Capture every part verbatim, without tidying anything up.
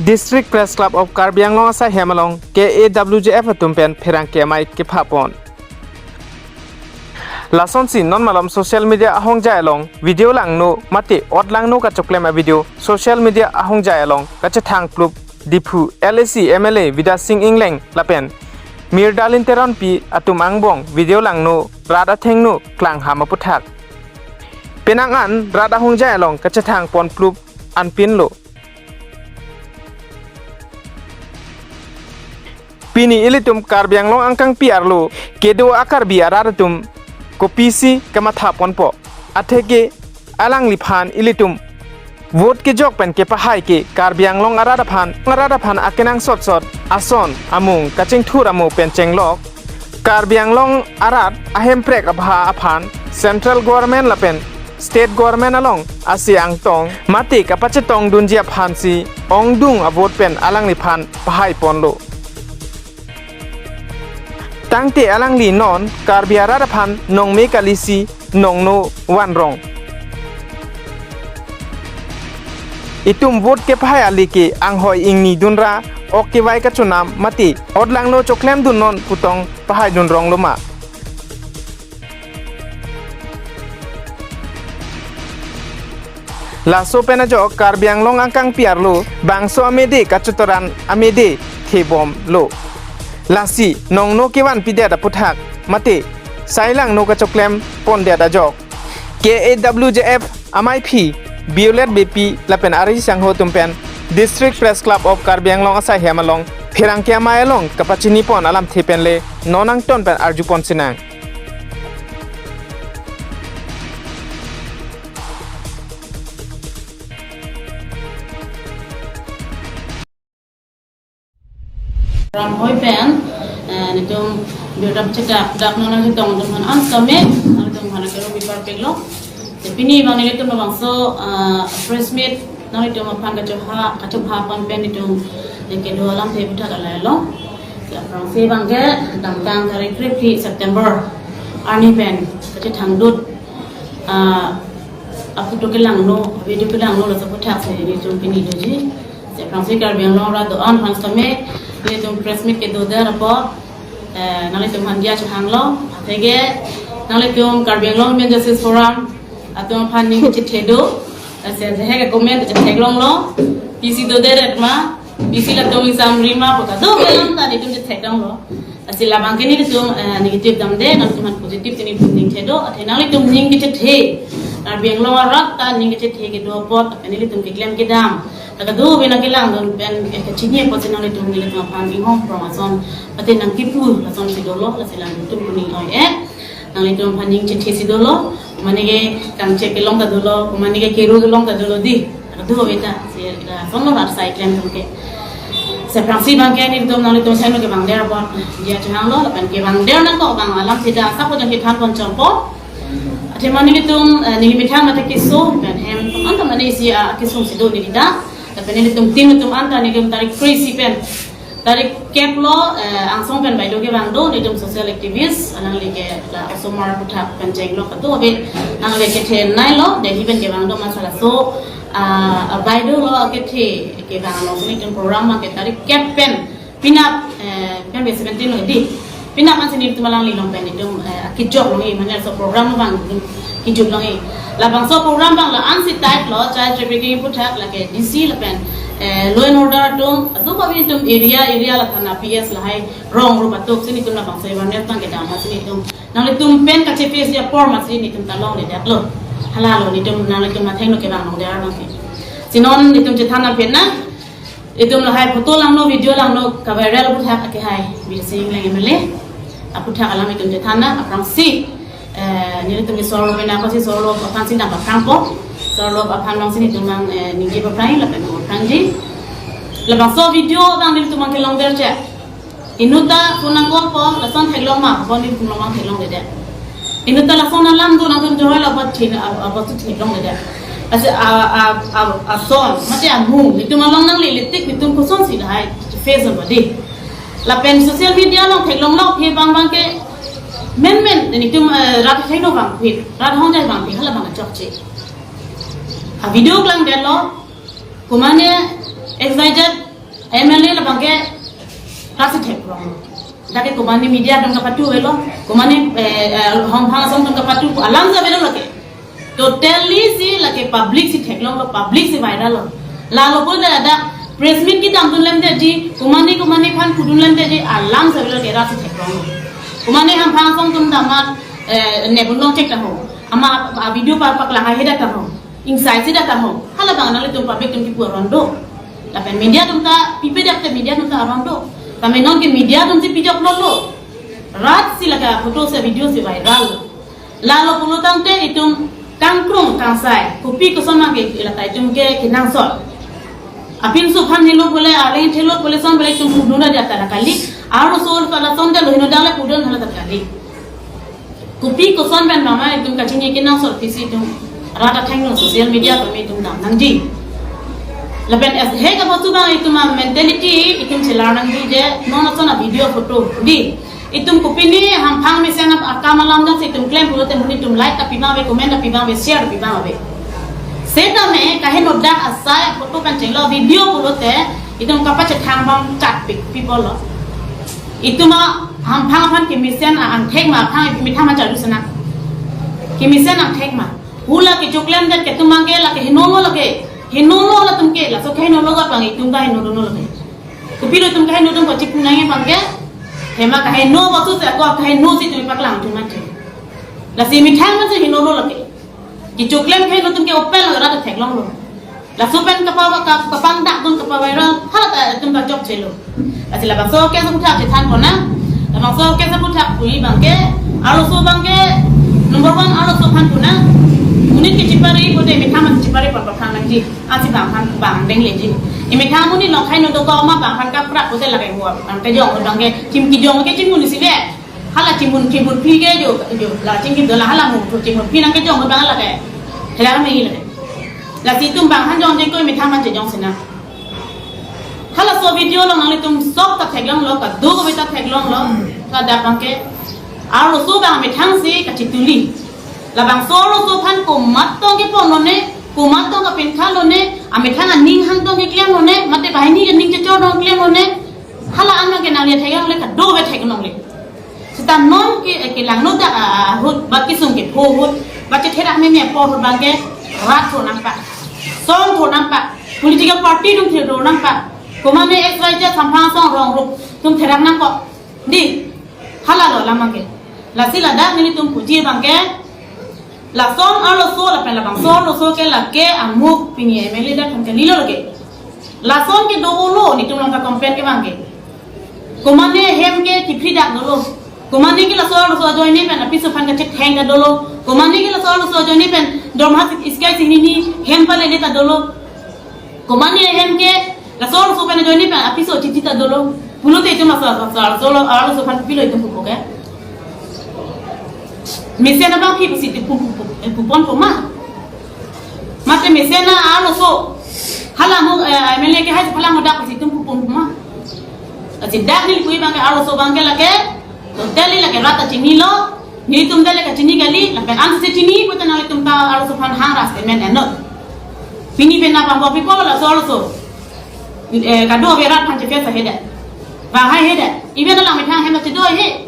District Press Club of Karbi Anglong asai hem along K A W J F atum pen pherangke amei kepha pon. Lasonsi non malom social media ahongjai along video langno mate ot langno kachoklem a video social media ahongjai along kachethang plup Diphu L A C M L A Bidya Sing Engleng lapen Mir Dalin Teronpi atum angbong video langno rat athengno klangham aputhak. Penang an rat ahongjai along kachethang pon plup anpinlo. Pini ilitum Karbi Anglong angkangpi arlo kedo a-Karbi arat atum kopisi kamatha ponpo. Atheke alangliphan ilitum vote kejok pen kepahai ke Karbi Anglong arat aphan, arat aphan akenangsot sot ason amung kachingthur amo pen chenglok. Karbi Anglong arat ahemprek abha aphan central government lapen state government along ase angtong mate kapachetongdunji aphansi ongdung a-vote pen alangliphan pahai ponlo. Tangte alangli non Karbi arat aphan nongme kalisi nongno vanrong. Itum vote kepahai ali ke anghoi ingni dunra ok kevai kachonam mate ot langno choklemdunnon pu tong pahaidunrong loma. Laso pen ajok Karbi Anglong angkangpi arlo bangso amede kachotoran amede thebomlo. Lasi nongno kevanpidet aputhak mate sai langno kachoklem pondet ajok K A W J F amaiphi Violet Beypi lapen ari sangho atum pen District Press Club of Karbi Anglong asai hem along pherangke amei along kapachini pon alamthe pen le non angton pen arju pon sinang. Ram hoi pen, eh, netum biodam chedak dak non nangchetong atum aphan an kame, nangtum aphan akero bipar peklo. Te pini abang netum labangso, eh, press meet nanglitum aphan kachopha, kachopha pon pen netum, eh, kedo alamthe aputhak alai lo. Te aphrangsi abang ke damtang tarik krephi September arni pen kachethangdut, ah, aphoto kelangno, video kelangno laso aputhak si netum pini doji. Te aphrangsi Karbi Anglong arat do-an aphan sitame netum press meet kedodet apot, eh, nanglitum aphan diya chehanglo. Atheke nanglitum Karbi Anglong Women Justice Forum atum aphan ning chethe do. Lasi jehek comment chetheklonglo. Pisi doderet ma, pisi latum ingsam ri ma pu kadokave alam ta netum chetheklonglo. Lasi labang ke nelitum, eh, negative damde, nangtum aphan positive si netum ning chethe do, athe nanglitum ning kechethe. Karbi Anglong arat ta ning kechethe kedo apot, nelitum keklem kedam. Kadokave nangkelangdun pen, eh, kachini apotsi nanglitum nelitum aphan inghong prong ason, mate nangkipu ason si dolo, lasi nangtum pu ning oi-e. Nanglitum aphan ning chethe si dolo, mane ke kangchek kelong ta dolo, mane ke keru kelong ta dolo dei. Kadokave ta, si, eh, songlo rat sai klem atum ke. Te aphrangsi abang ke netum nanglitum seno kevangdet apot diya chehanglo, lapen kevangdet nangkok abang alamthe ta asap pojang kethan pon chompo. Athe mane netum, eh, neli methang mate keso, pen hem, anta mane isi, ah, kesung si do neli ta. Lapen netum team atum anta netum tarik kre-isi pen tarik kep lo, eh, angsong pen baideo kevang do, netum social activist, alangli ke la osomar aputhak pen chenglok kadokave, nangli kethe nai lo, Delhi pen kevang do ma laso, ah, ah, baideo lo kethe kevang lo, si netum program abang ke tarik kep pen, penap, eh, pen be seventeen lo dei. Penap ansi netum alangli along pen netum, eh, kejok longji, mane laso program abang netum kejok longji. Labangso program abang la-ansi tight lo, child trafficking aputhak lake D C lapen, eh, law and order atum, atum kami netum area, area la thana P S lahai rong rup atum si netum labangso awareness abang kedam, lasi netum nanglitum pen kachepass ji apor masi netum ta longledetlo. Hala lo netum nanglitum athengno kevang longdet abang ke. Si non netum chethan nangpinang. Itum lahai photo langno, video langno, ka-viral aputhak akehai Bidya Sing Engleng M L A aputhak alam itum chethan nang. Aphrangsi, eh, nelitum ke Sorlo mena kosi Sorlo aphan si nangpaphrangpo. Sorlo aphan alongsi netum nang, eh, ningje paphrang lapen paphrangji. Labangso video abang nelitum nangkelongdet che. Inut ta phone nangcall po, lason theklong ma, phone nelitum along theklongledet. Inut ta lason alam do nangtum choroi la apot thin, a-, apot si theklongledet. Lasi a, a, a, ason, mate amung, netum along nanglele tik netum kosonsi lahai face on body. Lapen social media along theklonglo aphi abang abang ke menmen netum, eh, rat heno abang aphi, rat ahongjai abang aphi, hala abang chokche. A video klangdetlo, komane X Y Z M L A labang ke rat si theklong. Dak ke komane media atum kapatu avelo, komane, eh, eh, hamphang asong atum kapatu alam si avelo lake. Totally si lake public si theklonglo, public si viral lo. Lalo pule ada press meet kedam dunlemdetji, komane komane aphan pudunlemdetji, alam si avelo lake, rat si theklonglo. Komane hamphang asong atum damat, eh, nepun longchek ta ho. Ama a video pa paklang haihe dak ta ho. Ingsai si dak ta ho. Halabang nanglitum public atum kipu aron do. Lapen media atum ta pipe dak te media atum ta aron do. Tame non ke media atum si pijoklo lo. Rat si lake photo si video si viral. Lalo pulo tangte itum kangkrung kangsai kopi koson ma ke lata itum ke kenangsot. Apinso aphan helo pule, arleng thelo pule, son pule itum pudun ra jata kali. Arloso pala son de lo heno dale pudun hala ta kali. Kopi koson pen mama itum kachini kenangsot pisi itum rat athengno social media pen itum dam nangji. Lapen es he ka bosu bang itum a mentality itum chelar nangji je non ason a video photo di. Itum kopine hamphang mesen akam alam jongsi itum klem pulote monit atum like ta pi abang ave, comment ta pi abang ave, share ta pi abang ave. Setame kaheno dak asai photo pen chenglo video pulote itum kapachethang abang chatpik people lo. Itum a hamphang aphan kemesen a angthek ma, aphang methang ma charu sana. Kemesen angthek ma. Hula kechoklemdet ke atum abang ke lake henolo lake. Henolo latum ke, laso ke henolo gap abang itum ta henolo lake. Kopilo itum kaheno atum kachipu nangji abang ke. Hema kaheno bosu si ako kaheno si itum paklang atum mati. Lasi methang ma si henolo lake. Kechoklem kaheno atum ke open lo, rat theklonglo. Laso pen kapa, kap-, kapangdak dun kapa viral, hala ta itum ta chokchelo. Lasi labangso ke saputhak chethan pon nang. Labangso ke saputhak pui abang ke, arloso abang ke, number one arloso aphan pu nang. Monit ke chipari pute methang ma chipari pon pathang nangji. Ansi bang aphan bang dengleji. Emethang monit along kaheno dokok ma bang aphan kaprak pute lake hua. Bang kejong abang ke, chim kejong ke chim monit si le. Hala chimun chimun phi ke jo, jo, la chingki dola hala mu chimun phi nang kejong abang lake. Hela me lake. Lasi itum bang aphan jongje koi methang ma chejong sena. Halaso video along nanglitum sok ta theklonglo, kadokave ta theklonglo. Ladak abang ke arloso abang methang si kachituli. Labangso arloso aphan komat tong kepon lone, komat tong kapinkha lone, amethang aning hang tong keklem lone, mate banghini aning chechor tong klem lone. Hala an abang ke nangli theklongle, kadokave theklongle. Seta non ke, eh, kelangno dak, ah, ahut, ba kesung kepho ahut, ba chetherak meme apor ahut abang ke rat tho nangpa. Song tho nangpa. Political party atum tho nangpa. Komane X Y Z hamphang asong rong rup atum therak nangkok. Di. Hala lo alam abang ke. Lasi ladak nelitum puji abang ke. Lason arloso lapen labangso arloso ke lake amuk pini M L A dak kan kalilo lake. Lason ke dolo netum along ka complain ke abang ke. Komane hem ke kiphri dak dolo. Komane ke laso arloso ajoine pen apiso aphan kachetheng dak dolo. Komane ke laso arloso ajoine pen dorma sik skai sini ni hem palele ta dolo. Komane hem ke laso arloso pen ajoine pen apiso chichi ta dolo. Pulote itum laso, laso, laso, laso, laso aphan pilo itum pupo ke. Mesen abang phi pusi itum pu, pu, pu, eh, pupon puma. Mate mesen arloso. Hala mo, eh, M L A ke hai hala mo dak pusi itum pupon puma. Lasi dak neli pui abang ke arloso abang ke lake. Totally lake rat ta chinilo. Netum ta le kachini kali, lapen ansi chini pute nanglitum ta arloso aphan hang ras temen enlo. Pini pen nangpangpo pi ko laso arloso. Eh, kadokave rat aphan chefes haihe det. Bang haihe det. Even alang methang hem ta chedo he.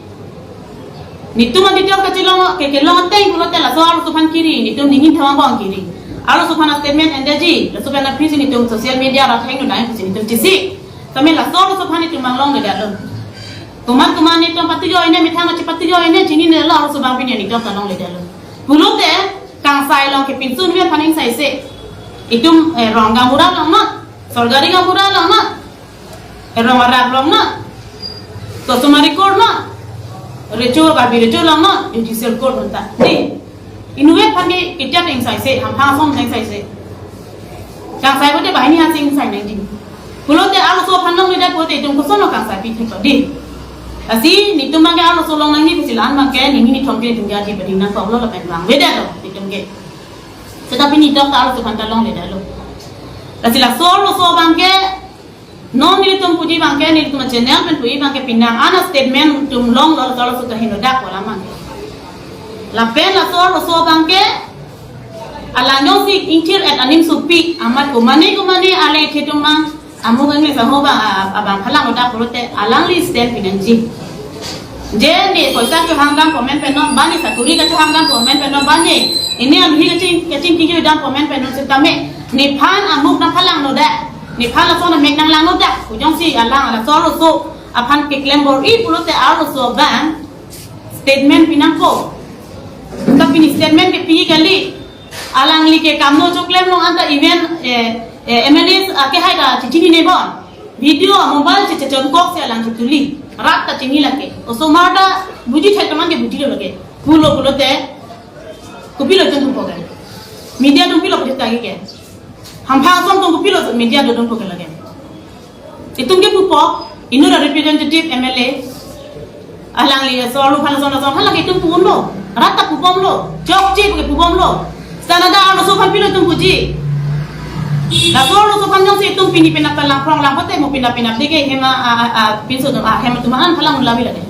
Netum adi tiok kachelong ke kelong ateng pulote laso arloso aphan kiri, netum ningin thawang bang kiri. Arloso aphan statement endetji, laso pen aphi si netum social media rat heng nudang pusi netum chisi. Tame laso arloso aphan netum bang longledetlo. Komat komat netum patu joine, methang ma chepatu joine, chininelo arloso abang pini netum ta longledetlo. Pulote kangsai along ke pinsun ave aphan ingsaise. Itum, eh, rong gaonbura along ma, sorkari gaonbura along ma, eh, rong arak along ma, customary court ma, recho, Karbi recho along ma, judicial court unta. Di, inutvet aphan ke ketiak ingsaise, hamphang asong ingsaise. Kangsai pute banghini aphan si ingsai nangji. Pulote arloso aphan longledet pute itum kosonlo kangsai pi theklo di. Lasi netum abang ke arloso long nangji pusi la-an abang ke nini nithom ke netum ke adi pading nangkoklo lapen bang avedetlo netum ke. Seta pini tok ta arloso aphan ta longledetlo. Lasi laso arloso abang ke non nelitum puji abang ke, nelitum channel pen puji abang ke penang an a statement atum longlo, laso arloso ta henodak wala abang ke. Lapen laso arloso abang ke alang jongsi ingthir-et anim supi amat komane komane ale thetum abang Amuk angni saho abang, a-, abang phalang odak pulote alangli stand pinangji. Je ne poisa kehang dam comment pen non bani, sakuri kehang dam comment pen non bani. Ini alangli kaching, kachingki dam comment pen non setame nephan amuk nangphalang nodak. Nephan lason amek nanglang nodak. Kujongsi alang laso arloso aphan keklem bor-i pulote arloso abang statement pinangpo. Tapi ne statement kepi kali. Alangli ke kamno choklem long anta event, eh, eh, M L A akehai ta chichini ne bon. Video mobile che chechon kok si alang chituli. Rat ta chini lake. Osomar ta buji thek teman ke buji lo lake. Pulo pulote. Kopilo itum pu ke. Media atum pilo pu ta ke. Hamphang ason atum kopilo media atum pu ke lake. Itum ke pupo, inut a-representative M L A. Alangli so arlo aphan lason lason, halake itum pubomlo. Rat ta pubomlo. Chokche ke pubomlo. Seta arloso aphan pilo itum puji. Laso arloso aphan jongsi itum pini penap ta langphrong lang pote mo penap penap deke hem a, a, a, pinso atum, a, hem atum an phalang labi lake.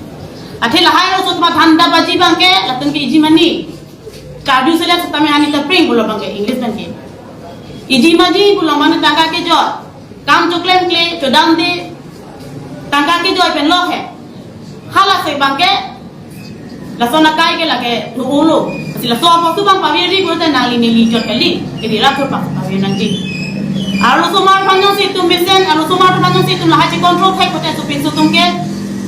Athe lahai arloso atum dhanda baji abang ke, latum ke iji mani. Karju selek setame hani ta pring pulo abang ke English abang ke. Iji maji pulo mane tangka kejoi. Kam choklem kle, chodamde. Tangka kejoi pen lok he. Halasi abang ke. Lason akai ke lake do-olo. Si laso apot tu abang paviri pulote nangli neli chot kali. Jadi laso abang paviri nangji. Arlosomar aphan jongsi itum mesen, arlosomar aphan jongsi itum lahai che control thek pote so pinso atum ke.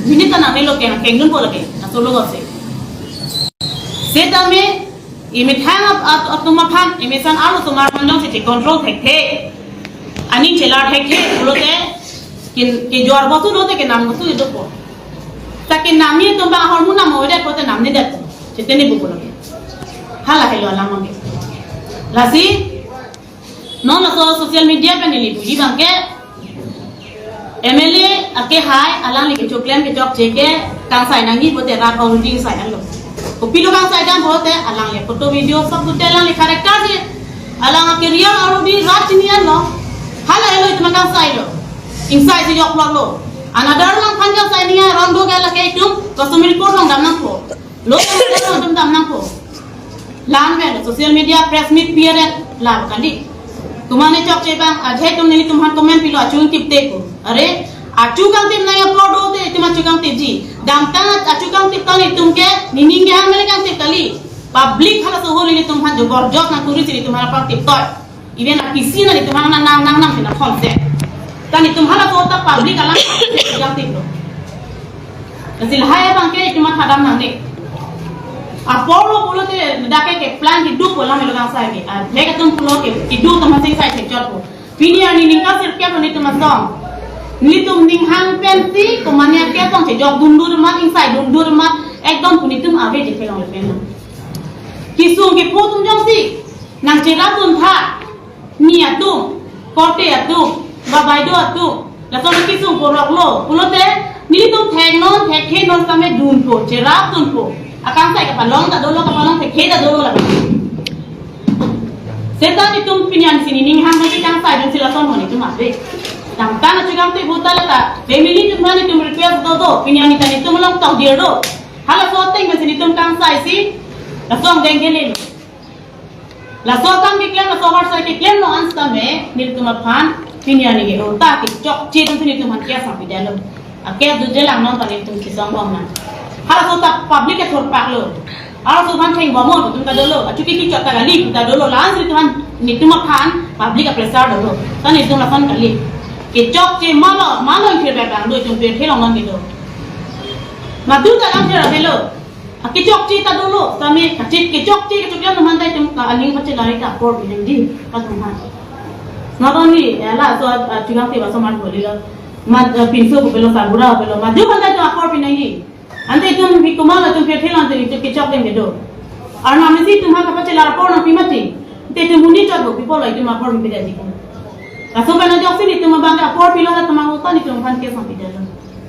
Minit ta nangnelo ke, kengdun po lake. Laso lo se. Setame, imethang ap-, ap-, atum aphan, imesan arlosomar aphan jongsi che control thekthe. Aning chelar thekthe, pulote, kin, kejor botu lote kenam botu idopo. Ta kenam ni atum abang ahormu nam odet pote namnedet. Cheteni buku lake. Hala helo alam abang ke. Lasi, non laso social media pen neli puji abang ke, M L A akehai alangli kechoklem kechokche ke kangsai nangji pote rat already sai nanglo. Kopilo kangsai dam pote alangli photo video sob pote alangli character si alang a-career already rat chini anlo. Hala helo itum kangsai lo. Ingsai si joklo lo. Another lang aphan kangsai ni aron do ke lake itum customary court along dam nangpo. Lo itum dam nangpo. Lan pen social media press meet piaret la kali. Komatne chokche abang ajhe atum nelitum aphan comment pilo achu kangtip te ko. Are, achu kangtip nang upload do te itum achu kangtipji. Damtang achu kangtip ta nelitum ke nining ke ham mele kangtip kali. Public halaso ahut nelitum aphan jobor jok nangkuri si nelitum aphan kangtip toi. Even a P C na nelitum aphan nang nang nang nang pina khon se. Ta nelitum halaso ta public alang kangtip lo. Lasi lahai abang ke itum mathadam nangne. Apor lo pulote dak ke plan kedo pu alam lo kangsai ke. Adhek atum pulo ke kedo atum masing sai thekchot po. Pini arni ningkan sirkep lo nelitum asong. Nelitum ninghang pensi komatne ke asong chejok dundur mat, ingsai dundur mat, ekdom pu nelitum ave je pelong le pelong. Kesung kepho atum jongsi nangcherap duntha. Ni atum, korte atum, babai do atum, lason akesung porok lo, pulote, nelitum thek non, thekthe non setame dunpo, cherap dunpo. Akangsai kapalong ta dolo, kapalong thekthe ta dolo la. Seta nelitum pini an si nining ham lagi kangsai dunsi lason mo nelitum ave. Damtang achu kangtip ahut ta lata, family atum aphan nelitum request do do, pini an ta nelitum along tokdir do. Halaso ateng pensi nelitum kangsai si, lason dengke le lo. Laso akam keklem, laso harsai keklem lo an setame, nelitum aphan, pini arni ke, oh, ta kechokche atum si nelitum aphan case nangpidetlo. A case duje lang non ta nelitum kesong bom nang. Halaso ta public kethurpak lo. Halaso aphan theng bom mo, itum ta dolo. Achu ke kechot ta kali, ta dolo. La-an si nelitum aphan, nelitum aphan, public a-pressure dolo. Ta nelitum lason kali. Kechokche malo, malo ingthir bebang do, itum pirthe along non kedo. Madu ta dam thera belo. Akechokche ta dolo, setame kachit kechokche kechokche anuman ta itum ka aling pache lari ta apor pinangji, atum aphan. Not only, eh, laso, ah, chingam te baso man boli lo, mat, eh, pinso ko pelo, sagura ko pelo, madu aphan ta itum apor pinangji. Ante itum bikuma lo itum pirthe along te itum kechok deng kedo. Arnam isi itum ha kapache lar apor nangpi mati. Ante itum huni chot bo pipo lo itum apor pipidetji. Laso pen ajoksi nelitum abang ke apor pilo ta temang utan nelitum aphan case nangpidetlo.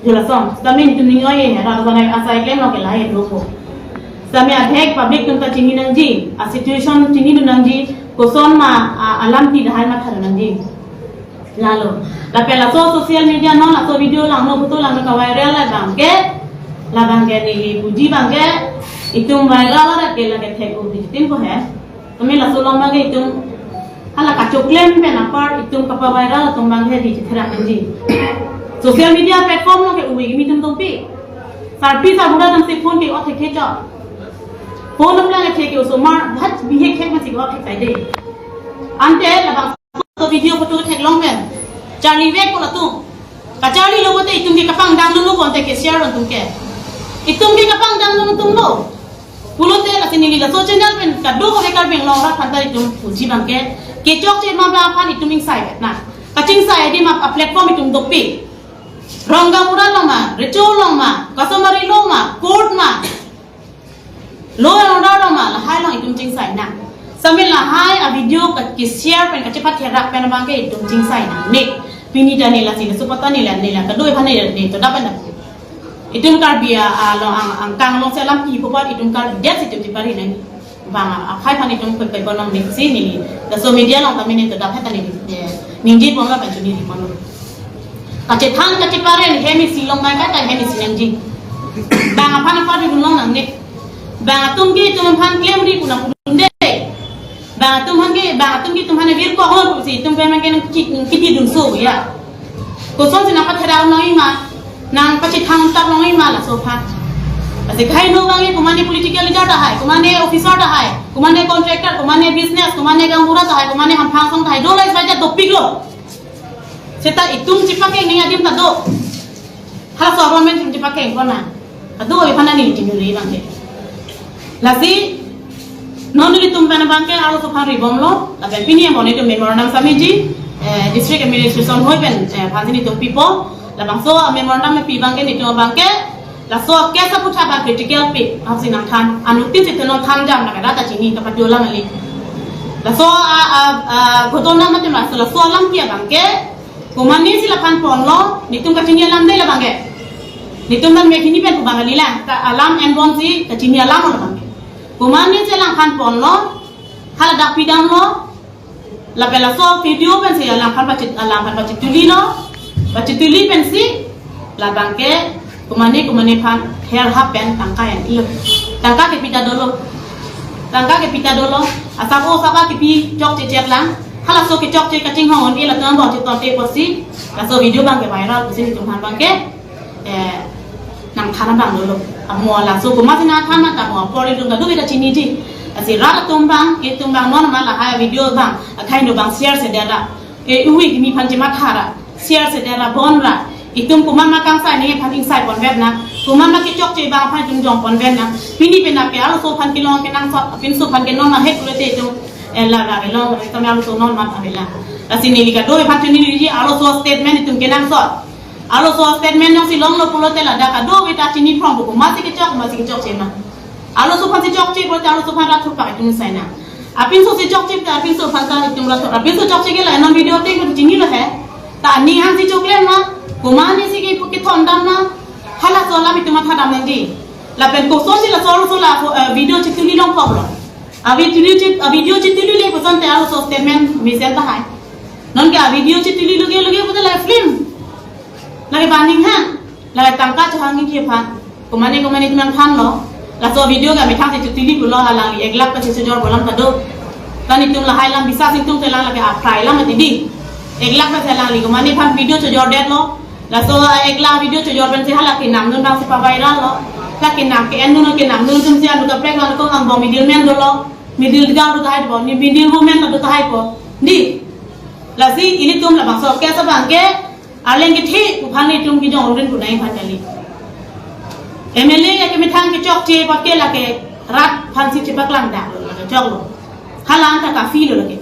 Jolason, setame nelitum ning oi he, rat asai asai klem lo ke lahai dopo. Setame adhek public atum ta chini nangji, a situation chinidun nangji, koson ma, a, alamthe lahai matha nangji. Lalo, lapen laso social media non, laso video langno, photo langno kaviral abang ke, labang ke neli puji abang ke, itum viral ra ke lake thek-o bijitin ko he. Kami laso along abang ke itum Hala kachoklem pen apar itum kapaviral atum abang he di chetherak nangji. Social media platform along ke ove kimi atum dopik. Sarpi sarbura atum si phone ke-ot thekthe chot. Phone along lang the ke osomar bhat bihek hek masi ke-ot thek sai de. Ante labangso video photo theklong pen charlivek pu latum. Kacharlilo pulote itum ke kapangdang dunlo pu ante ke-share atum ke. Itum ke kapangdang dun atumlo. Pulote lasi neli laso channel pen kadokave Karbi Anglong arat aphanta itum puji abang ke, kechokche ma abang aphan itum ingsai nang. Kachingsai adim a-platform itum dopik. Rong gaonbura along ma, recho along ma, customary law ma, court ma, law and order along ma, lahai along itum chingsai nang. Sambil lahai a-video ka, ke-share pen kachepatherak pen abang ke itum chingsai nang. Ne, pini ta ne lasi, laso pen ta ne la, ne la, kadokave aphan ne, ne to dapat nang. Itum Karbi a, along ang, angkang along si alam kipu apot itum Karbi det si itum chepari nang. Bang a, aphai aphan itum pek pek bonom niksi neli. Laso media along kami ne to dapat ta neli. Eh, ningje bom la panchuni di mono. Kachethan kachepare ne hem isi long nang kai kai hem isi nangji. Bang aphan aphan di long nang ne. Bang atum ke itum aphan klem ri pu nang pudun de. Bang atum aphan ke, bang atum ke itum aphan vir ko hon pusi itum pen ke nang ki, kiti dunso ya. Kosonsi nangpatherak nangji ma, nangpachethang tap nangji ma laso aphan. Lasi kaino abang ke komane political leader tahai, komane officer tahai, komane contractor, komane business, komane gaonbura tahai, komane hamphang asong tahai, do lai saja dopiklo. Seta itum chepakeng nangji adim ta do. Halaso government itum chepakeng kona. Kadokave aphan neli chinuri abang ke. Lasi non nelitum pen abang ke arloso aphan ri bomlo, lapen pini abang itum memorandum submit ji, eh, district administration hoi pen, eh, aphan si nelitum pipo, labangso memorandum pi abang ke nelitum abang ke, laso case aputhak abang critical pi, aphan si nangthan, anuttin si te nangthan jam na kada ta chini kapatio lang ali. Laso a, a, a, ghotona mate laso, laso alam ke abang ke, komane si laphan ponlo, nelitum kachini alam dei labang ke. Nelitum dan mekini pen pu abang ali lang, ta alam enbom si kachini alam labang ke. Komane si alangphan ponlo, hala dak pidamlo, lapen laso video pensi alangphan pachit, alangphan pachitulilo, pachituli pensi, labang ke, komane komane aphan her hap pen tangka en-ilo. Tangka kepi ta dolo. Tangka kepi ta dolo. Asap o sapa kepi chokche chot lang. Halaso kechokche kachinghon un-e latum abang chetonte pusi. Laso video abang ke viral pusi nelitum aphan abang ke, eh, nangthan abang dolo. Amo laso komatsi nangthan ma ta mo apor itum kadokave ta chiniji. Lasi rat atum abang, itum abang non ma lahai video abang, akhai no abang share se dera. Ke ove kimi aphan chematha ra, share se dera bon ra. Itum komat ma kangsai nangji aphan ingsai ponvet nang. Komat ma kechokche abang aphan itum jong ponvet nang. Pini penap ke arloso aphan kelong kenangsot, apinso aphan ke non ma hek pulote itum, eh, la ra kelong, itum arloso non ma avela. Lasi neli kadokave aphan chiniriji arloso statement itum kenangsot. Arloso statement nangsi longlo pulote ladak kadokave ta chini phrong pu komatsi kechok, komatsi kechokche ma. Arloso aphan si chokche pulote arloso aphan rat thurpak itum sai nang. Apinso si chokche ta apinso aphan ta itum rat thur. Apinso chokche ke la non video te ko chinilo he. Ta ani hang si choklem ma. Komane si ke, kethondam ma. Halaso alam itum matha dam nangji. Lapen kosonsi laso arloso la, eh, video chituli longkoklo. A video chit, a video chitulile kosonte arloso statement mesen tahai. Non ke a video chituli loge loge pulote la film. Lake baning ha. Lake tangka chohang ningje aphan. Komane komane itum nangthanlo. Laso video ke amethang si chituli pulo, alangli ek lakh pensi chojor pu alam ta do. Kan itum lahai alam bisa si itum te lang lake aphrai alam mati di. Ek lakh pensi alangli komane aphan video chojordetlo. Laso a ek lakh video chojor pensi hala kenamdun abang si pavirallo. Hala kenam ke-endun kenamdun atum si anu kaprek lang ko angbong middleman dolo. Middle ground do tahai po. Ne middle woman do tahai po. Di. Lasi ilitum labangso case abang ke arleng kethe pu aphan itum kejong rin pu nai aphan kali. M L A ya kemethang kechokche apot ke lake rat aphan si chepaklang daklo, lake choklo. Halang ta kafi lo lake.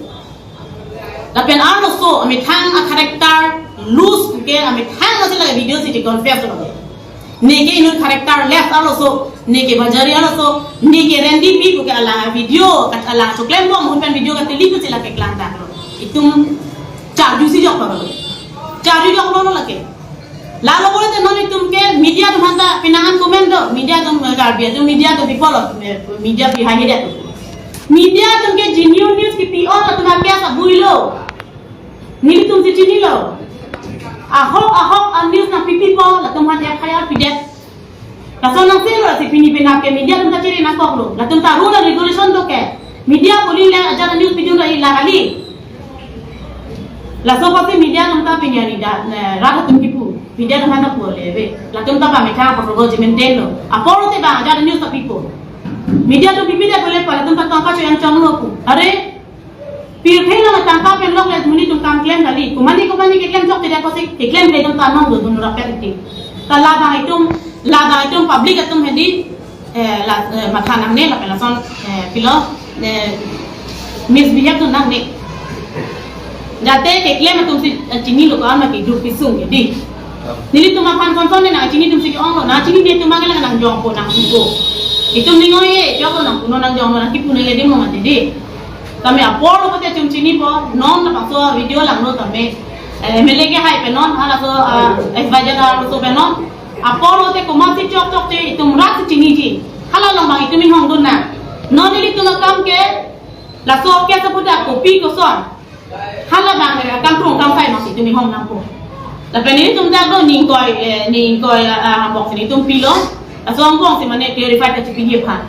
Lapen arloso amethang a-character loose ke amethang lasi lake video si di confess lo. Neke inut characterless arloso, neke bajari arloso, neke Randy P pu ke alang video, kat alang choklem bom ahut pen video katili pusi lake klang daklo. Itum charju si joklo. Charju joklo lo lake. Lalo pulote non itum ke media atum aphanta pinangan comment do, media atum, eh, Karbi atum, media atum people, eh, media pi hai media atum. Media atum ke genuine news kipi-o atum ake asa builo. Nelitum si chinilo. Ahok ahok a-news nangpipipo, latum aphan F I R pidet. Laso nangsi lo si pini penap ke media atum ta chere nangkoklo. Latum ta rule and regulation do ke. Media poli le ajat a-news pidun ra ila kali. Laso apotsi media atum ta pini arni dak, eh, rat atum kipu. Media atum aphan ta pu le ave. Latum ta bang methang apor rogo ji maintain lo. Apor te bang ajat news ta pipo. Media atum pipi det pule pa latum ta tangka choyang chonglo pu. Are, pirthe lo tangka pen lok le monit atum kam klem kali. Komane komane keklem chok te dak apotsi keklem le atum ta nong do dun rapet ti. Ta labang itum, labang itum public atum hedi, eh, la, eh, matha nangne lapen lason, eh, pilo, eh, misbehave dun nangne. Jate keklem atum si, eh, chinilo ko-an ma keduk kesung ke di. Nelitum aphan konson ne nangchini atum si ke-ong lo, nangchini ne atum ke lang nangjongpo nangsungpo. Itum ning oi-e, jok lo nangpunon nangjong lo nangkipu nangledim lo mati di. Tame apor lo pute itum chinipo, non labangso video langno tame. Eh, M L A kehai pen non, halaso, ah, advisor arloso pen non. Apor lote komatsi chok chok te itum rat si chiniji. Hala along bang itum inghong dun nang. Non nelitum akam ke laso ke sabuda kopi koson. Hala bang, eh, kangkrung kangkai masi itum inghong nangpo. Lapen nelitum dak do ning koi, eh, ning koi, ah, ah, bok si nelitum pilo. Laso angbong si mane clarify kachipiji aphan.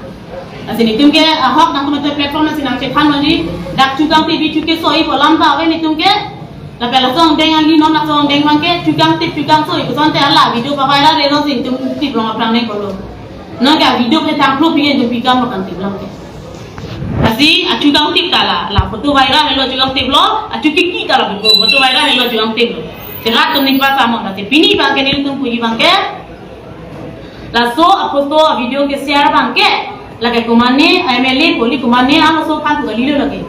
Lasi nelitum ke ahok nangtum atoy platform nangsi nangchethan mandi. Dak chukang T V chuke soi polam ta ave nelitum ke. Lapen laso angdeng ali non laso angdeng bang ke chukang tip chukang soi kosonte hala video pa viral relo si nelitum tip long aphrang ne kolo. Non ke video ke tangplo pi nelitum pikam lo kan tip long ke. Lasi achukang tip ta la, la photo viral helo chukang tip lo, achu kiki ta la photo, photo viral helo chukang tip lo. Serat tum ning pa samon, lasi pini bang ke nelitum puji bang ke. Laso aphoto video ke share bang ke. Lake komane M L A poli komane ang laso aphan pu kalilo lake.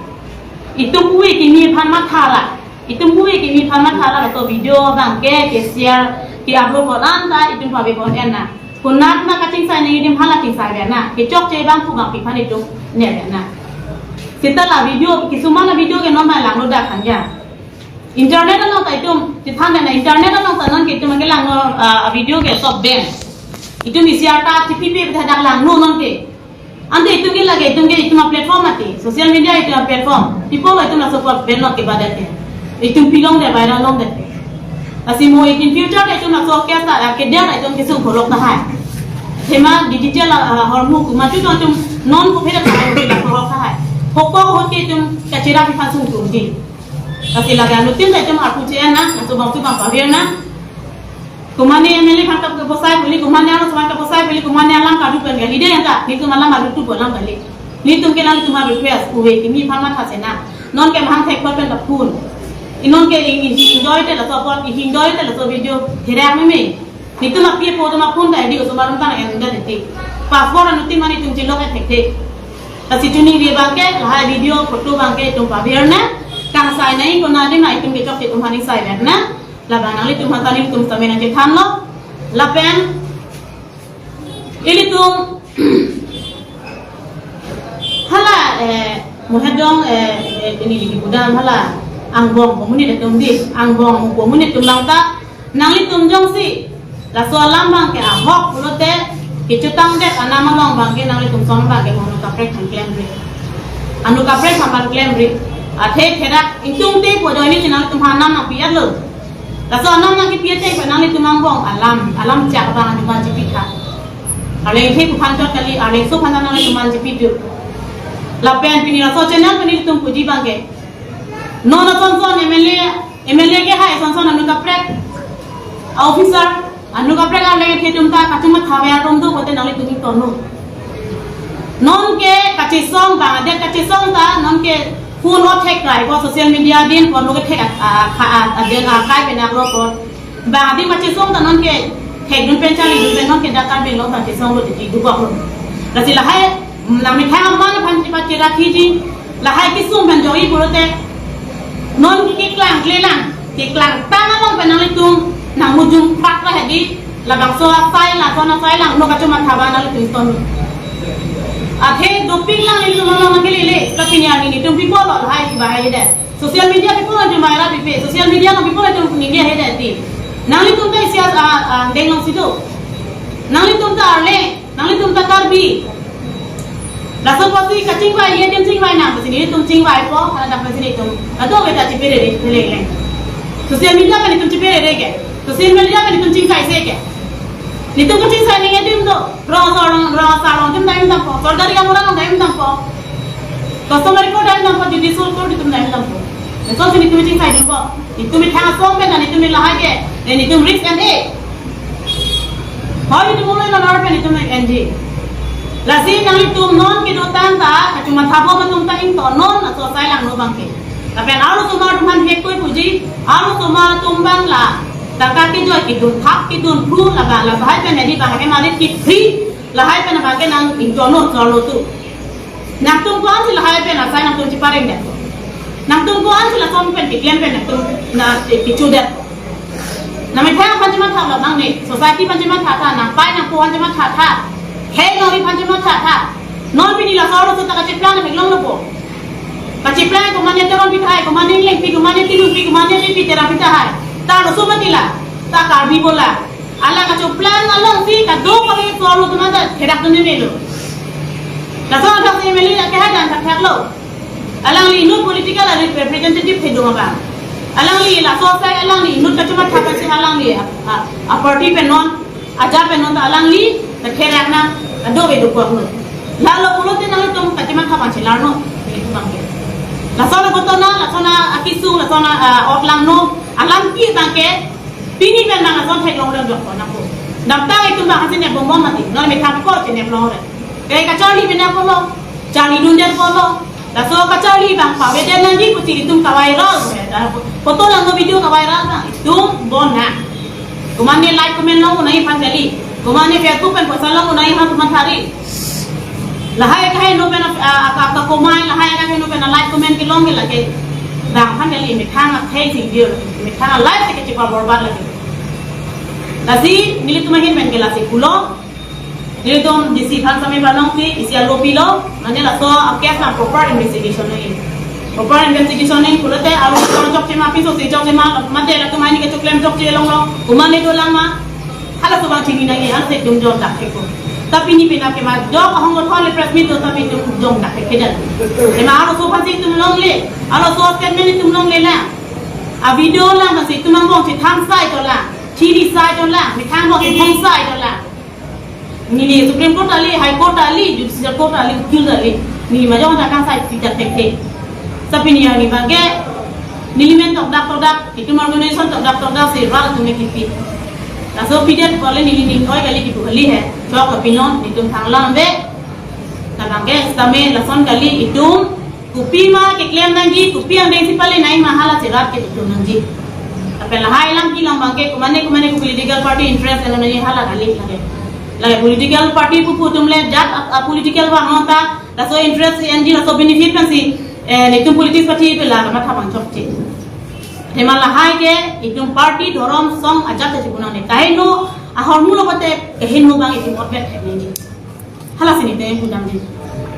Itum pu kimi aphan matha ra. Itum pu kimi aphan matha ra laso video bang ke, ke share, ke upload ko-an ta, itum pabe ko-an na. Konat ma kachingsai nangji adim hala chingsai ave na. Kechokche bang pu bang pi aphan itum ne ave na. Seta la video, kisuman a video ke non ma langno dak hanja. Internet along ta itum, chethan na internet along ta non ke itum ke langno, ah, video ke sob ben. Itum isi arta chipi pe dak langno non ke. Ante itum ke lake itum ke itum a platform ati, social media itum a platform. People itum laso apot ben lo ke badat ke. Itum pilong de viral long de. Lasi mo in future ke itum laso ke sa ke dia itum kesung phorok tahai. Thema digital, ah, hormu kuma tu itum non ko pheda tahai ke la phorok tahai. Hoko hot ke itum kachira pi aphan sungtum di. Lasi lake anutin ta itum arpu che na, laso bang tu bang pavir na. Komane M L A aphan kaposai puli, komane arloso aphan kaposai puli, komane alam kadu pen kali de yang ka, nelitum alam adu tu alam kali. Nelitum ke nangtum a request, uve kimi aphan matha sena. Non ke mahang thek pen ta phun. Inon ke ing, ing, ing doi te laso apot, ing doi te laso video, therak meme. Nelitum api po tum aphun ta di osomar tum ta en da de. Passport anutin mane itum chilok e thek thek. Lasi tuning ri bang ke, lahai video, photo bang ke, itum pavir na. Kangsai nai kona de ma itum kechok itum aphan ingsai na. Labang nanglitum aphan ta nelitum stamina chethan lo. Lapen ilitum hala, eh, mohedong, eh, eh, ini di budam hala angbong komunit atum di, angbong komunit atum lang ta nanglitum jongsi laso alam bang ke ahok pulote kechutang det anam along bang ke nanglitum son bang ke mo anu kaprek aphan klemri. Anu kaprek aphan klemri. Athe therak ingtung te po joini si nanglitum aphan anam nangpi-et lo. Laso anam nangkipi-et te pa nanglitum angbong alam, alam chak bang anu man chipi tha. Arleng the kuphan chot kali, arlengso aphan nanglitum man chipi tu. Lapen pini laso channel pini itum puji bang ke. Non ason son M L A, M L A kehai ason son anu kaprek. A officer, anu kaprek arleng the atum ta kachuma thawe arum do pote nanglitum ingtonlo. Non ke kachesong bang adet kachesong ta, non ke phone o thek krai ko social media din ko lo ke thek a, a, a, a, aden a kai penak lo ko. Bang adim kachesong ta non ke thek dun pen chali dun pen non ke dak Karbi Anglong kachesong lo titi dubak lo. Lasi lahai, nang methang aman aphan chipa chira khiji, lahai kisung pen joi pulote, non keklang klelang, keklang tang along pen nanglitum, nang mujung prak lah di, labangso asai la, son asai lang, no kachuma thawe nanglitum ton. Athe doping lang nelitum along nangkelele, tapi ni ani nelitum people lo, lahai bahai de. Social media people atum viral pipe, social media along people atum ningje he dati. Nanglitum ta isi a, a, angdeng along si do. Nanglitum ta arle, nanglitum ta Karbi. Laso apotsi kachingvai, ye adim chingvai nang, apotsi nelitum chingvaipo, hala dak apotsi nelitum. Ado ke ta chipere re, pele le. Social media pen nelitum chipere re ke. Social media pen nelitum chingsai se ke. Nelitum kachingsai nangji adim do. Rong asar rong, rong asar rong atum dam dampo. Sorkari gaonbura along dam dampo. Customary court dam dampo, judicial court atum dam dampo. Lason si netum chingsaidunpo. Netum methang asong pen netum lahai ke, eh, netum risk en-e. Hoi, netum mulai non ar pen netum en-e. Lasi nanglitum non kedotang ta, kachomathabom atum ta ingtonnon, laso asai langno abangke. Lapen arlosomar atum aphan hekoi puji, arlosomar atum abang la tangka kejoi kedun thap kedun phru labang, lahai pen edi abang ke mari kipri, lahai pen abangke nang ingtonnon so-arlo atum. Nangtum ko-an si lahai pen asai nangtum chepareng det? Nangtum ko-an si lason pen keklem pen nangtum na kecho det? Nangmethang aphan chematha labang ne, society aphan chematha tha, nangpai nangpo aphan chematha tha, khei nori aphan chematha tha. Non pini laso arloso ta kacheplang nang theklonglo po. Kacheplang komatne Teronpi tahai, komatne Lengpi, komatne Tilungpi, komatne Repi Terangpi tahai. Ta laso mati la, ta Karbi bola. Alang kacheplang alongsi kadokave so-arlo atum ta therak dun melo. Laso athak si M L A ke hadan thakthaklo. Alangli inut political representative thedung abang. Alangli laso asai alangli inut kachomatha aphansi alangli a, a, a party pen non, ajat pen non ta alangli ta therak nang kadokave dokoklo. Lalo pulote nanglitum kachematha aphan chelarnon. Lason akoto na, lason akesung, lason a, ot langno, alam ke abangke pini pen nang lason theklong longdok ko nangpo. Damtang itum abang hasi ne bomon mati. Non methang ko chinep longre. Ke kacharli pen nangkolo. Charlidundet kolo. Laso kacharli abang pavedet nangji pusi itum kaviral. Foto langno video kaviral abang itum bon na. Komatne like comment long unai aphan kali. Komatne Facebook pen poisa long unai aphan komat hari. Lahai kaheno pen a, a, a, kakomai, lahai kaheno pen a like comment kelong ke lake. Abang aphan kali, methang athei si video, methang a life si kachepaborbad lake. Lasi nelitum ahin pen ke lasi pulo. Nelitum D C aphan sami panong si isi alo pilo, mane laso a case na proper investigation nangji. Proper investigation nangji pulote arlosomar chokche ma, piso si chokche ma, mate latum aini kechoklem chokche longlo, komatne dolang ma. Halaso abang chini nangji, ansi itum jongdak thekpo. Ta pini penap ke ma jok ahong gothon le press meet do ta pini itum jongdak thekthedan. Ema arloso aphansi itum longle, arloso statement itum longle na. A video lang masi itum angbong chethang sai to lang, chini sai to lang, methang angbong chethang sai to lang. Neli Supreme Court kali, High Court kali, Judicial Court kali, ukil kali. Neli majong ta kangsai pita thekthe. Sa pini arni abangke neli men tokdak tokdak, itum organization tokdak tokdak si rat atum ke kipi. Laso pidet kole neli ning oi kali kipu kali he. Chok ke pinon, itum thang lam be. Labangke sitame lason kali itum kopi ma keklem nangji, kopi angdeng si pale nai ma hala cherat ke itum nangji. Lapen lahai alam kelong abangke komatne komatne ko political party interest eno nangji hala kali lake. Lake political party pupu atum le jat a, a political vang ta, laso interest si enji, laso benefit pensi, eh, netum politics party pe la kamatha abang chokche. Tema lahai ke itum party dhorom song ajat si punang ne. Kaheno ahormu lo kote kaheno abang itum otvet nangji. Hala si neli te pudamji.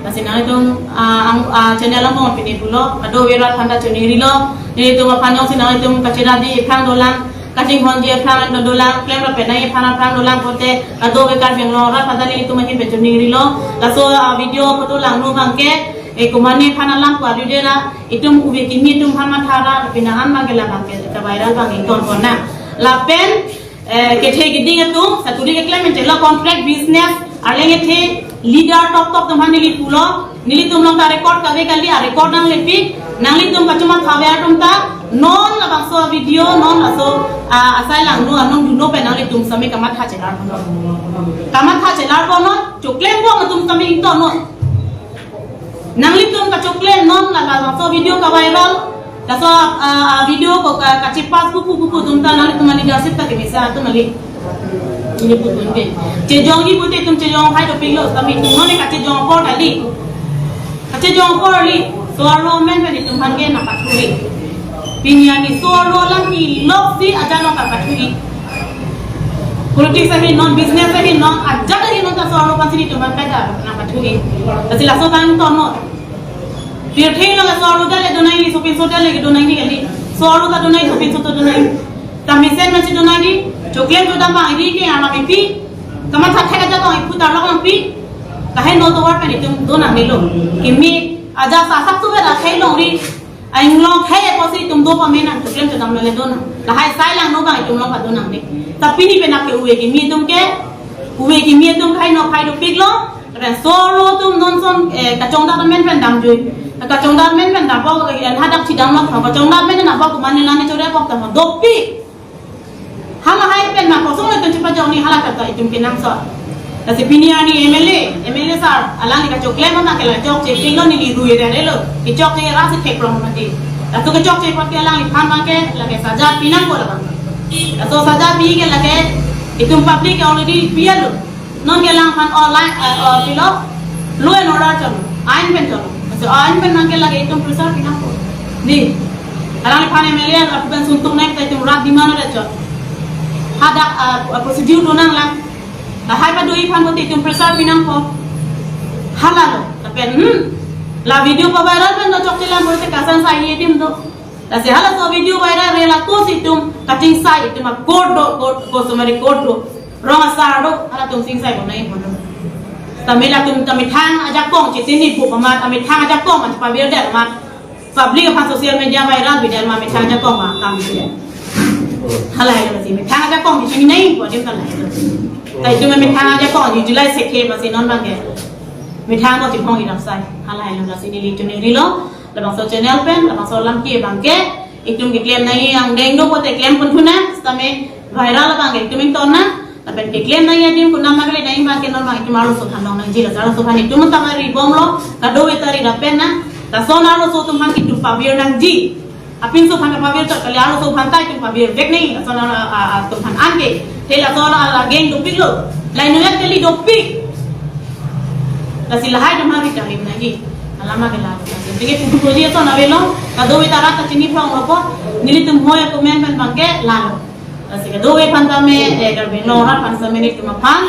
Lasi nanglitum, ah, ang, ah, channel angbong pini pulo, kadokave rat aphan ta choningri lo, nelitum aphan jongsi nanglitum kachiradi aphrang dolang, kachinghonji aphrang dolang, klem rapet nai aphan aphrang dolang pulote, kadokave Karbi Anglong rat aphan ta nelitum ahin pen choningri lo, laso, ah, video photo langno abangke, eh, komatne aphan alam ko adu dera, itum ove kimi atum aphan mathara, pina an abangke labangke, kaviral abang ington kona. Lapen, eh, kethe keding atum, saturi keklem menchelo contract business, arleng ethe leader tok tok atum aphan neli pulo, nelitum along ta record kave kali, a record nanglepik, nanglitum kachomatha ave atum ta, non labangso video, non laso, ah, asai langno anong dunno pen nanglitum sami kamatha chelar. Kamatha chelar kono, choklem bom atum sami ingtonnon. Nanglitum kachoklem non la, la, laso video kaviral. Laso, ah, ah, video ko ka, kachepass pupu pupu atum ta nanglitum a leadership ta kemesa atum kali. Neli putun ke. Chejongji pute itum chejong hai dopiklo, tame itum non kachejong apor kali. Kachejong apor kali. So-arlo amen pen itum aphan ke nangpathuri. Pini arni so-arlo alam kelok si ajat along kapathuri. Politics ahin non, business ahin non, ajat ahin non ta so-arlo aphansi nelitum aphan pai ta nangpathuri. Lasi laso abang ingtonnon. Pirthe along so-arlo ta le do nangji, sopinso ta le do nangji kali. So-arlo ta do nangji, sopinso ta do nangji. Tamesen masi do nangji, choklem chodam abang ri ke alam ipi. Kamatha thek ajat along ipu tarlok nangpi. Kaheno tovar pen itum do nangmelo. Kimi ajat sasak tu bera khai longri. Ainglong khai apotsi itum do pame nang, choklem chodam le do nang. Lahai asai langno abang itum along pado nangne. Ta pini penap ke ove kimi atum ke, ove kimi atum khai no khai dopiklo. Lapen so-arlo atum non son, eh, kachongdak amen pen damjui. Kachongdam amen pen ta bo, eh, hadak chidam lo, kachongdam amen ta bo, komat ne la ne chore kok ta bo, dopik. Halahai pen ma kosonlo itum chepajok ni, hala ta itum kenangsot. Lasi pini arni M L A, M L A sir, alangli kachoklem abang ke la chokche pilo, neli rui rere lo. Kechokche ra si theklong mati. Laso kechokche apot ke alangliphan abang ke lake saja pinangpo labang. Laso saja pi ke lake itum public already pilo. Non ke alangphan online, eh, oh, pilo, law and order cholo, ain pen cholo. Laso ain pen abang ke lake itum preserve pinangpo. Di, alangliphan M L A aphu pen suntuk nangta itum rat demand ra chot. Hadak, eh, procedure do nanglang. Lahai padoi aphan pute itum preserve pinangpo. Halalo, lapen, hmm, la video paviral pen do chokche lang pute kasan sai adim do. Lasi halaso video viral re lapusi itum kachingsai, itum a court do, court, customary court do, rong asar do, halatum chingsai pon nangji pon do. Tame latum ta methang ajakong chesini pu pama, ta methang ajakong ma pavirdet ma, public aphan social media viral pidet ma methang ajakong ma kam pidet. Halahai lo si methang ajakong chesini nangji pu adim ta lahai lo. Ta itum methang ajakong utilize sekhe ma si non abang ke methang ko chipong idam sai. Halahai lo, lasi neli itum neli lo. Labangso channel pen, labangso alam ke abang ke, itum keklem nangji angdeng do pute klem pon thu nang, sitame viral abang ke itum ington nang, lapen keklem nangji adim konat ma kali nangji abang ke non abang itum arloso aphan long nangji, laso arloso aphan itum tama ri bomlo, kadokave ta ri lapen nang, lason arloso atum aphan itum pavir nangji. Apinso aphan pavir chot kali, arloso aphan ta itum pavir vek nangji, lason a, a, a, atum aphan anke, te lason a, a, geng dopiklo, laino ya kali dopik. Lasi lahai atum hari kali nangji. Alam ke la. Lasi puji ason avelo. Kadokave ta rat ta chini phrong lo po. Nelitum hoi comment pen abang ke lalo. Lasi kadokave aphan tame, eh, Karbi Anglong arat aphan sitame nelitum aphan,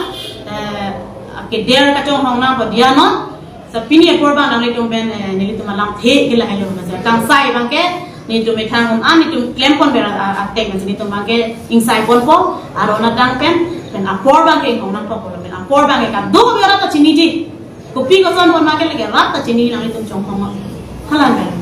eh, akeder kachonghong nangpo diya non. Sa pini apor abang nanglitum pen, eh, nelitum alamthe ke lahai lo. Lasi kangsai abang ke nelitum methang un an nelitum klem pon ber a, a, atek, lasi nelitum abang ke ingsai ponpo, aron adang pen, pen apor abang ke inghong nangpo, pen apor abang ke kadokave rat ta chiniji. Kopi koson pon abang ke lake rat ta chini, nanglitum chonghong. Hala abang.